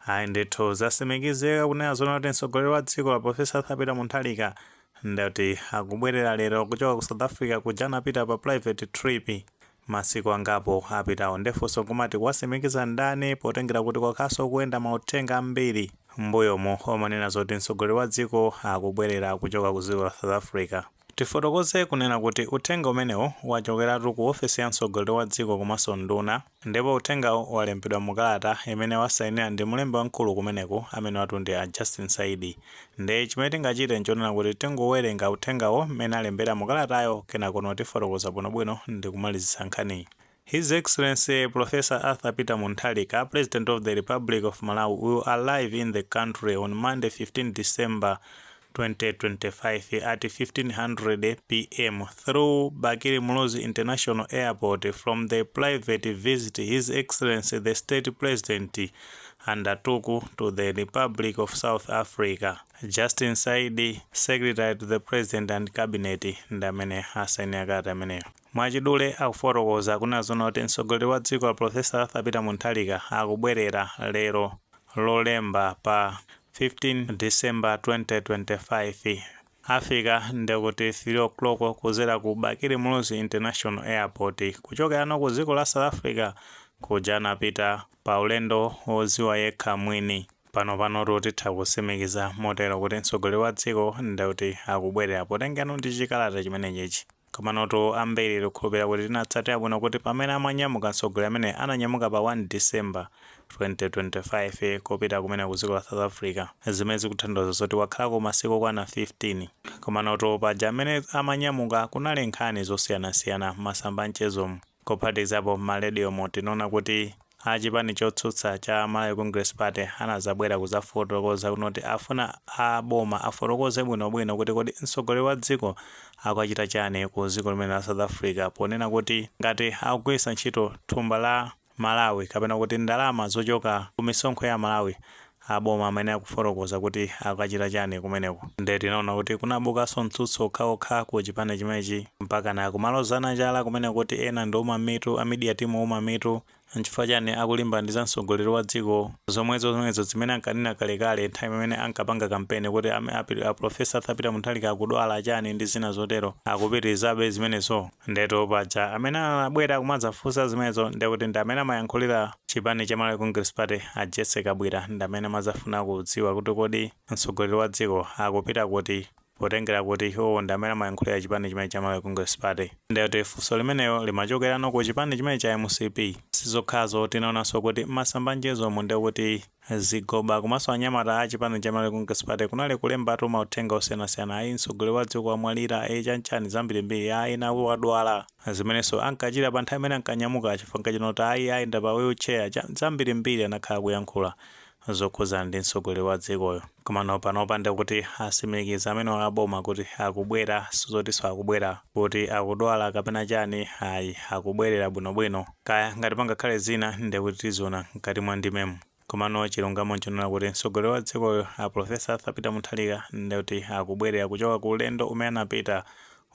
Ayi ndithu, zatsimikizika kunena zoona kuti mtsogoleri wa dziko la Professor Arthur Peter Mutharika ndati akubwerera lero kuchoka ku South Africa kuja anapita pa private trip masiku angapo apitawo. Ndefunso nkumati, kuwasimikiza ndani, potengera kuti kwakhaso kuyenda mauthenga ambiri mbuyomu omanena zoti mtsogoleri wa dziko akubwerera kuchoka ku dziko la South Africa? Tifotokoze kunena kuti uthenga umenewu wachokeratu ku ofesi ya mtsogoleri wa dziko komanso nduna, ndipo uthengawu walembedwa mukalata imene wasayinira ndi mlembi wamkulu kumeneku, amene watu ndi a Justin Saidi. Ndi chimene tingachite nchonena kuti tingowerenga uthengawo mmene alembera mukalatayo, kenakono tifotokoza bwinobwino ndi kumalizitsa nkhaniyi. His Excellency Professor Arthur Peter Mutharika, President of the Republic of Malawi, will arrive in the country on Monday, 15 December 2025 at 1500 p.m. through Bakili Muluzi International Airport from the private visit His Excellency the State President undertook to the Republic of South Africa. Justin Saidi, Secretary to the President and Cabinet, ndi amene asaini kalata ameneyo. Mwachidule akufotokoza kunena zoona kuti mtsogoleri wa dziko la Professor Arthur Peter Mutharika akubwerera lero Lolemba pa 15 December 2025. Afika ndikuti 3 o'clock kuzera ku Bakili Muluzi International Airport kuchokera ku dziko la South Africa kuja anapita pa ulendo woziwa yekha mwini. Pano panotu titha kutsimikiza motero kuti mtsogoleri wa dziko ndikuti akubwerera, potengera ndi chikalata chimenechichi. Komanotu ambiri tikukhulupirira kuti tinatsatira bwino kuti pamene amanyamuka mtsogoleri amene ananyamuka pa 1 December 2025 kupita kumene ku dziko la South Africa, zimene zikutanthauza zoti wakhalako masiku okwana 15. Komanotu paja amene amanyamuka kunali nkhani zosiyanasiyana masamba mchezomu, kuphatikizapo m'marediomo. Tinaona kuti achipani chotsutsa cha Malawi Congress Party anazabwera kuzafotokoza kunoti afuna aboma afotokoze bwinobwino kuti kodi mtsogoleri wa dziko akachita chani ku dziko limene la South Africa, ponena kuti ngati akugwiritsa ntchito thumba la Malawi kapena kuti ndalama zochoka ku misonkho ya Malawi, aboma amene akufotokoza kuti akachita chani kumeneko. Nde tinaona kuti kunabukanso mtsutso okhaokha ku chipani chimenechi, mpaka na kumalozana chala kumene kuti ena ndi oma mitu, a media team oma mitu, nchifukwa chani akulimba ndi za mtsogoleri wa dziko zomwezo zomwezo zimene ankanena kalekale nthawi imene ankapanga kampeni kuti a Professor Arthur Peter Mutharika akudwala chani ndi zina zotero, akupitirizabe zimenezo. Ndeto paja amene anabwera kumadzafunsa zimenezo ndekuti ndi amene amayankhulira chipani cha Malawi Congress Party, a Jesse Kabwira, ndi amene amadzafuna kudziwa kuti kodi mtsogoleri wa dziko akupita kuti, potengera kuti iwo ndi amene amayankhulira chipani chimene cha Malawi Congress Party. Ndekuti funso limeneyo limachokerano ku chipani chimene cha MCP. Sizokhazo, tinaonanso kuti masamba mchezomu ndekuti zigoba komanso anyamata a chipani cha Malawi Congress Party kunali kulembatu mauthenga osiyanasiyana: ayi, mtsogoleri wa dziko amwalira, ayi, chanchani, zambirimbiri, ayi, nawo wadwala, zimenenso ankachita pa nthawi imene ankanyamuka, chifukwa chinoti ayi, ayenda pa wheelchair, zambirimbiri anakhala kuyankhula zokhuzana ndi mtsogoleri wa dzikoyo. Komano panopa ndikuti asimikiza amene aboma kuti akubwera, sizotinso akubwera kuti akudwala kapena chani, ayi, akubwerera bwinobwino. Kaya ngati pangakhale zina ndikuti tiziona mkati mwa ndimemo. Komano chilungamo nchonena kuti mtsogoleri wa dzikoyo a Professor Arthur Peter Mutharika ndikuti akubwerera kuchoka ku ulendo umene anapita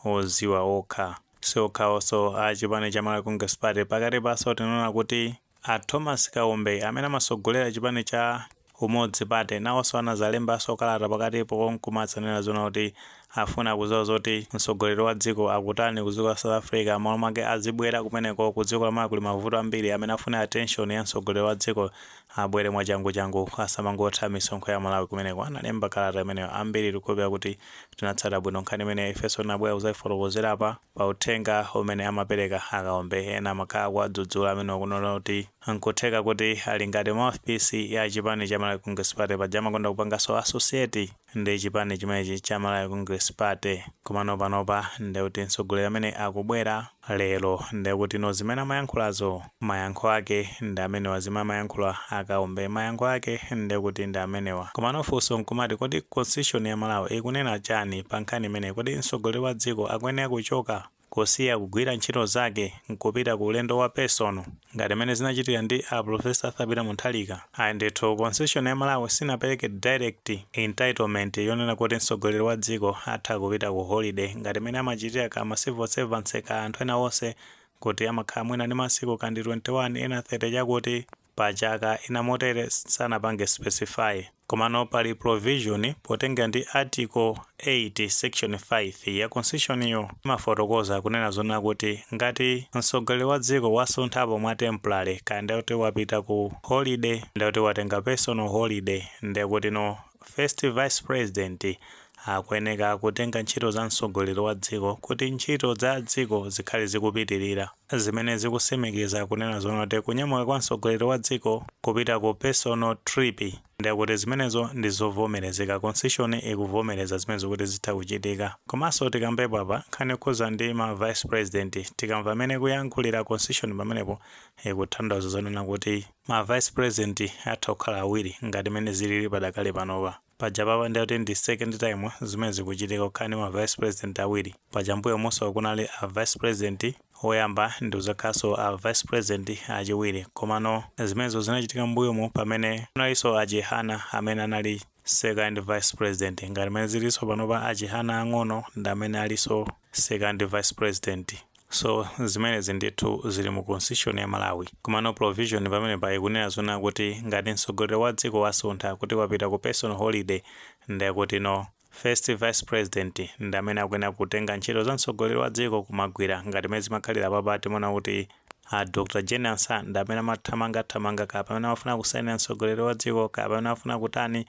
oziwa okha. Siokhaonso a chipani cha Malawi Congress Party, pakati paso tinaona kuti a Thomas Kaumbe amene amasogolera chipani cha Umodzi Party nawonso anazalembanso kalata pakatipo nkumatsanena zona kuti afuna kudziwa zoti mtsogoleri wa dziko akutani ku dziko la South Africa, malo mwake azibwera kumeneko. Ku dziko la Malawi kuli mavuto ambiri amene afuna attention ya mtsogoleri wa dziko, abwere mwachanguchangu, asamangotha misonkho ya Malawi kumeneko. Analemba kalata imeneyo. Ambiri tikukhulupirira kuti tinatsata bwino nkhani imene ifenso tinabwera kuzayifotokozera pa uthenga umene amapereka Akaombe. Ena amakhala kuwadzudzula amene akunena kuti nkutheka kuti ali ngati mouthpiece ya chipani cha Malawi Congress Party, paja amakonda kupanganso associate ndi chipani chimenechi cha Malawi Congress Party. Komano panopa ndekuti mtsogoleri amene akubwera lero, ndekuti no zimene amayankhulazo, mayankho ake ndi amenewa. Zimene amayankhula Akaombe, mayankho ake ndekuti ndi amenewa. Komano funso nkumati, kodi constitution ya Malawi ikunena chani pa nkhani imeneyi? Kodi mtsogoleri wa dziko akuyenera kuchoka, kusiya kugwira ntchito zake nkupita ku ulendo wa personal ngati mmene zinachitika ndi a Professor Arthur Peter Mutharika? Ayi ndithu, constitution ya Malawi sinapereke direct entitlement yonena kuti mtsogoleri wa dziko atha kupita ku holiday ngati mmene amachitira ka ma civil servants, ka anthu ena onse, kuti amakhala mwina ndi masiku kandi 21, ena 30 chakuti. Pa chaka ina motere sanapange specify, komano pali provision potenga ndi Article 8 section 5 ya constitution iyo imafotokoza kunena zona kuti ngati mtsogoleri wa dziko wasunthapo mwa temporary, kaya ndekuti wapita ku holiday, ndekuti watenga personal holiday, ndekuti no first vice president akuyeneka kutenga ntchito za mtsogoleri wa dziko kuti ntchito za dziko zikhale zikupitirira, zimene zikusimikiza kunena zona kuti kunyamuka kwa mtsogoleri wa dziko kupita ku personal trip, ndekuti zimenezo ndi zovomerezeka. Constitution ikuvomereza zimenezo kuti zitha kuchitika. Komanso tikambepo apa nkhani yokhuza ndi ma vice president, tikamva amene kuyankhulira constitution pamenepo ikutanthauza zonena kuti ma vice president atha kukhala awiri ngati mene zilili padakale panopa. Paja papa ndikuti ndi second time zimene zikuchitika kukhala ndi ma vice president awiri. Paja mbuyo monso kunali a vice president woyamba ndi uzakhalanso a vice president achiwiri, komano zimenezo zinachitika mbuyomu pamene kunalinso a Chihana amene anali second vice president, ngati mene zilinso panopa a Chihana ang'ono ndi amene alinso second vice president. So zimenezi ndithu zili mu constitution ya Malawi. Komano provision pamene ikunena zona kuti ngati mtsogoleri wa dziko wasuntha kuti wapita ku personal holiday, ndekuti no first vice president ndi amene akuyenera kutenga ntchito za mtsogoleri wa dziko kumagwira, ngati mene zimakhalira papa. Timaona kuti a Dr Jane Ansah ndi amene amathamangathamanga, kaya pamene amafuna kusainira mtsogoleri wa dziko, kaya pamene amafuna kutani,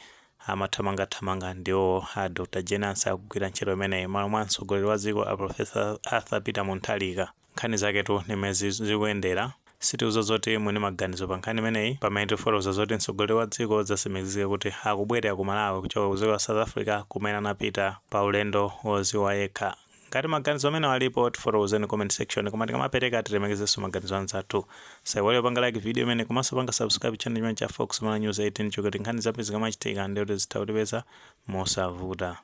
amathamangathamanga ndiwo a Dr Jane Ansah kugwira ntchito imeneyi malo mwa mtsogoleri wa dziko a Professor Arthur Peter Mutharika. Nkhani zaketu nimene zikuyendera. Sitiuza zoti mwini maganizo pa nkhani imeneyi pamene tifotokoza zoti mtsogoleri wa dziko zatsimikizika kuti akubwerera ku Malawi kuchoka ku dziko la South Africa kumene anapita pa ulendo woziwa yekha. Ngati maganizo amene alipo, tifotokozeni comment section, koma tikamapereka tilemekezenso maganizo anzathu. Saiwale panga like video imene komanso panga subscribe channel chimene cha Fox Mana News 18 chokuti nkhani zambiri zikamachitika ndikuti zitha kutipeza mosavuta.